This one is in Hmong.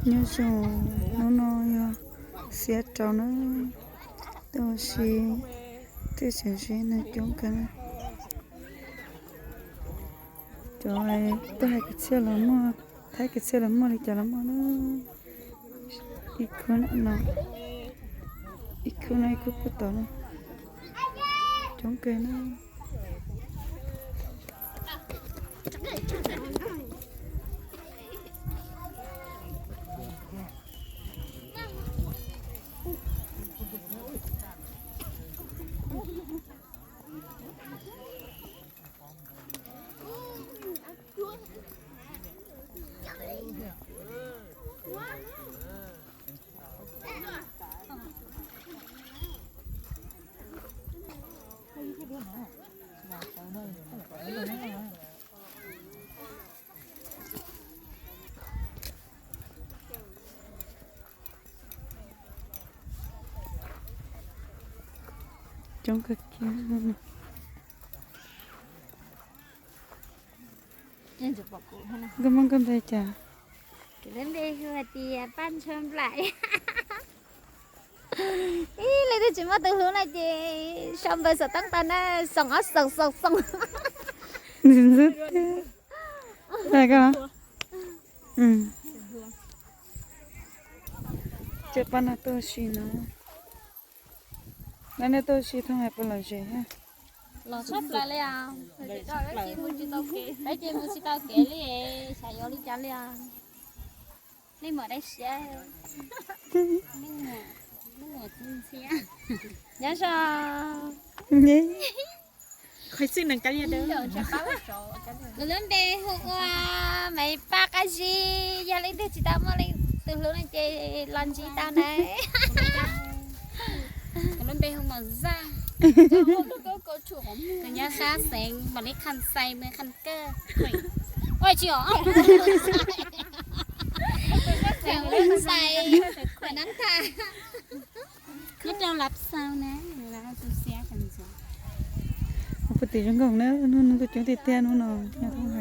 Nyob zoo, hnub no yog xiab rau na, tuaj ua si, twb tseem ze neeg coob kawg na. Cov tuaj hais kwv txhiaj los muaj, thaij kwv txhiaj los muaj li cas los muaj na. Ib khub no, ib khub no ib khub puag tod na, coob kawg na. Coob kawg kiag. Nkauj Hmoob, koj npe cas? Kuv lub npe hu hais tias Paj Ntshua Nplaim. Ib leej twg tsis muaj tus hlub no ces sau npawb xov tooj tau na, xoom ob xoom xoom xoom. Ntxim ntxub tiag. Koj, cov pab no tuaj ua si no, no nej tuaj ua si thooj hais puas lom zem thiab? Los tshaj plaws li os. Peb ces mus tsis tau kev li, xyov yuav li cas li os. Nej muam dai siab. Nyob zoo. Kuv lub npe hu ua Maiv Paj Qab Zib, yog leej twg tsis tau muaj leej twg hlub no ces los ntsib tau na. Kuv lub npe hu Mos Zaj. Kuv nyob sab xeev Npam Lis Kham Xais, mws Kham Kawj. Ua tsis os. Xeev Nab Thaj. Nyob rau Lab Xaus na, tus xiab tas ntxuav. Ua puag tim zoo nkauj na, hnub no tuaj coob tiag tiag hnub no nyob thoob